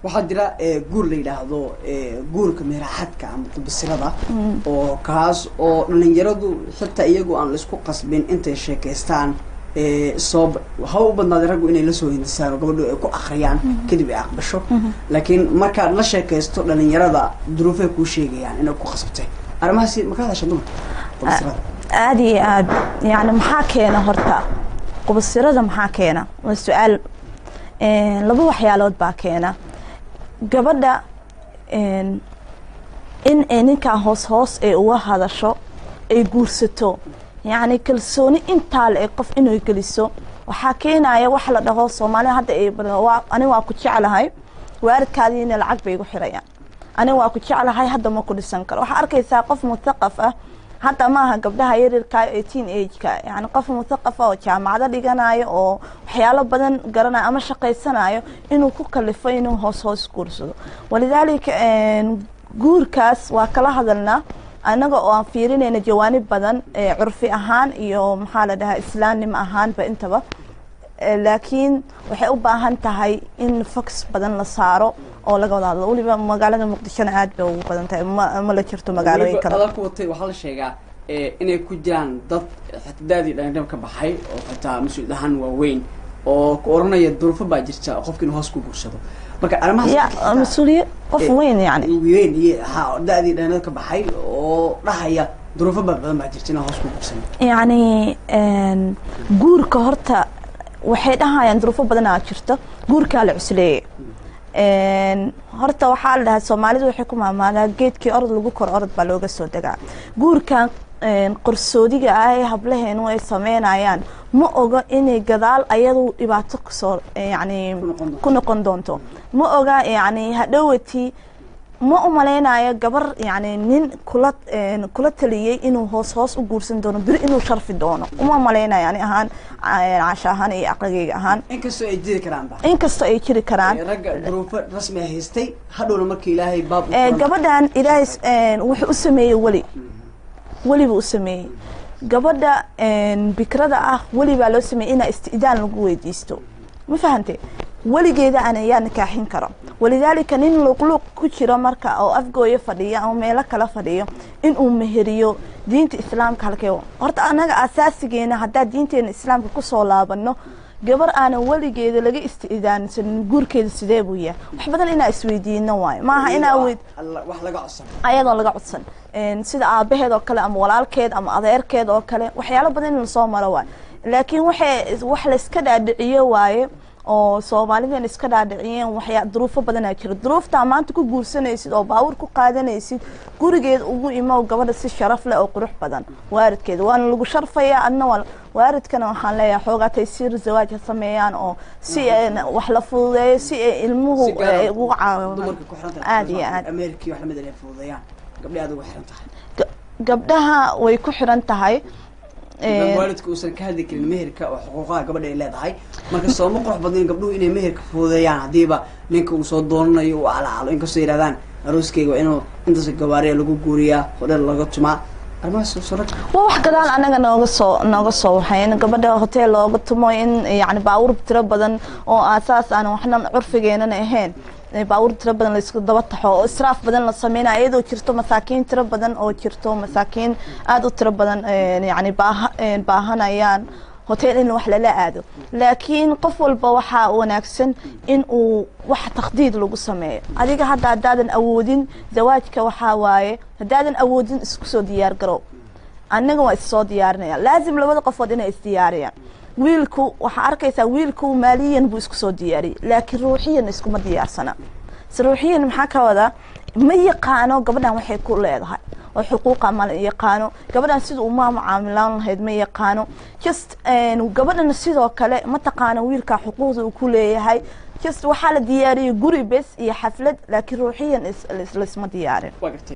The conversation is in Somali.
Waxaa jira guur la yidhaahdo guurka meeraxadka ama qubasirada, oo kaas oo dhalinyaradu xitaa iyagu aan laisku qasbin intay sheekaystaan, soo haba u badnaaday raggu inay lasoo hindisaan oo gabadhu ay ku akriyaan, kadib ay aqbasho. Laakiin markaad la sheekaysto dhalinyarada, duruufay kuu sheegayaan inay ku qasabtay arrimahaasi. Ma ka hadasha dumarka qubasirada? Aada iyo aad. Yani maxaa keena horta qubasirada? Maxaa keena waa su-aal. Laba waxyaalood baa keena. Gabadha in ay ninkaa hoos hoos ay uga hadasho, ay guursato, yacni kalsooni intaa la eg qof inay geliso, waxaa keenaya waxa la dhaho Soomaalida hadda ay "Aniga waa ku jeclahay, waalidkaadiina lacag bay igu xirayaan. Aniga waa ku jeclahay, hadda ma ku dhisan karo." Waxaa arkaysaa qof muthaqaf ah, hadda maaha gabdhaha yaryarka ee teen age-ka, yani qof muthaqaf ah oo jaamacado dhiganayo oo waxyaalo badan garanayo ama shaqaysanayo, inuu ku kalifo inuu hoos hoos guursado. Walidaalika guurkaas waa kala hadalnaa anaga oo aan fiirinayna jawaanib badan, curfi ahaan iyo, maxaa la dhahaa, islaamnimo ahaanba intaba. Laakiin waxay u baahan tahay in focus badan la saaro oo laga wada hadlo. Weliba magaalada Muqdishona aad bay ugu badan tahay, ma la jirto magaalooyin kale. Adaa ku watay, waxaa la sheegaa inay ku jiraan dad xitaa daadii dhalinyarada ka baxay oo xitaa mas-uul ahaan waaweyn oo ku oranaya duruufo baa jirta qofki inuu hoos ku guursado. Marka arrimahaas Ya mas-uuliye qof weyn yani. Weyn iyo ha da-dii dhalinyarada ka baxay oo dhahaya duruufo baa badan baa jirta inaan hoos ku guursano. Yacni guurka horta waxay dhahayaan duruufo badanaa jirto, guurkaa la cusleeyey. Horta waxaa la dhahaa, Soomaalidu waxay ku maamaadaa, "Geedkii orod lagu koro, orod baa looga soo degaa." Guurkan qarsoodiga ah ee hablaheenu ay sameynayaan, ma oga inay gadaal ayadu dhibaato kusoo yani ku noqon doonto. Ma oga, yani hadhowati ma umaleynayo gabar yani nin kula taliyey inuu hoos hoos u guursan doono, beri inuu sharfi doono uma maleynayo, ani ahaan, Caasha ahaan iyo caqligeyga ahaan. Inkastoo ay jiri karaanba. Inkastoo ay jiri karaan. Ragga duruufo rasmi haystay, hadhowna markii Ilaahay baab Gabadhan Ilaahay wuxuu u sameeyey weli, weli buu u sameeyey. Gabadha bikrada ah weli baa loo sameeyey inaa isti'daan lagu weydiisto, ma fahante? Weligeeda aan ayaa nikaaxin karo. Walidaalika nin luqluuq ku jiro marka oo Afgooyo fadhiyo ama meelo kala fadhiyo inuu meheriyo, diinta Islaamka halkee? Horta anaga asaasigeena haddaa diinteena Islaamka kusoo laabano, gabar aanan weligeeda laga isti'daansanin guurkeeda sidee buu yahay? Wax badan inaa isweydiino waayo. Maaha inaa weyd wax laga codsan. Ayadoo laga codsan, sida aabaheed oo kale ama walaalkeed ama adeerkeed oo kale, waxyaalo badan in lasoo maro waayo. Laakiin waxay wax layska dhaadhiciyo waaye oo Soomaalideen iska dhaadhiciyeen. Waxyaa duruufo badanaa jira. Duruuftaa maanta ku guursanaysid oo baabuur ku qaadanaysid, gurigeed ugu imow gabadha si sharaf leh oo qurux badan. Waalidkeeda waana lagu sharfayaa, adna waa. Waalidkana waxaan leeyahay xoogaa taysiir zawaaj ha sameeyaan oo si wax la fududeeyo, si ay ilmuhu ugu caawinaan. Aada iyo aad. Ameerikii wax lamid inay fududeeyaan gabdhi aad ugu xiran tahay. Gabdhaha way ku xiran tahay. Waalidka uusan ka hadli karin meherka oo xuquuqaha gabadha ay leedahay. Marka sooma qurux badnin gabdhuhu inay meherka fududeeyaan haddiiba ninka uu soo doonanayo uu calaacalo, inkastoo yidhahdaan arooskeyga waa inuu intaas gawaariya lagu guuriyaa, hodhel laga tumaa, arrimahaas soo rag? Waa wax gadaal anaga nooga soo waxay in gabadha hotel looga tumo, in yani baabuur tiro badan oo aasaas aan waxna curfigeenana ahayn, baabuur tiro badan la isku daba taxo oo israaf badan la sameynayo, iyadoo jirto masaakiin tiro badan oo jirto, masaakiin aada u tiro badan, yani baahanayaan hotel in wax lala aado. Laakiin qof walba waxaa wanaagsan in uu wax takhdiid lagu sameeyo. Adiga hadda haddaadan awoodin zawaajka, waxaa waaye haddaadan awoodin, isku soo diyaar garow. Annaga waa issoo diyaarinaya. Laazim labada qofood inay isdiyaariyaan. Wiilku waxaa arkaysaa wiilku maaliyan buu isku soo diyaariyey, laakiin ruuxiyan iskuma diyaarsana. Se ruuxiyan maxaa ka wadaa? Ma yaqaano gabadhan waxay ku leedahay oo xuquuqa, ma yaqaano gabadhan sida uu maa mucaamilaan lahayd, ma yaqaano. Just gabadhana sidoo kale ma taqaano wiilka xuquuqda uu ku leeyahay. Just waxaa la diyaariyey guri bes iyo xaflad, laakiin ruuxiyan laisma diyaarin. Waa gartay.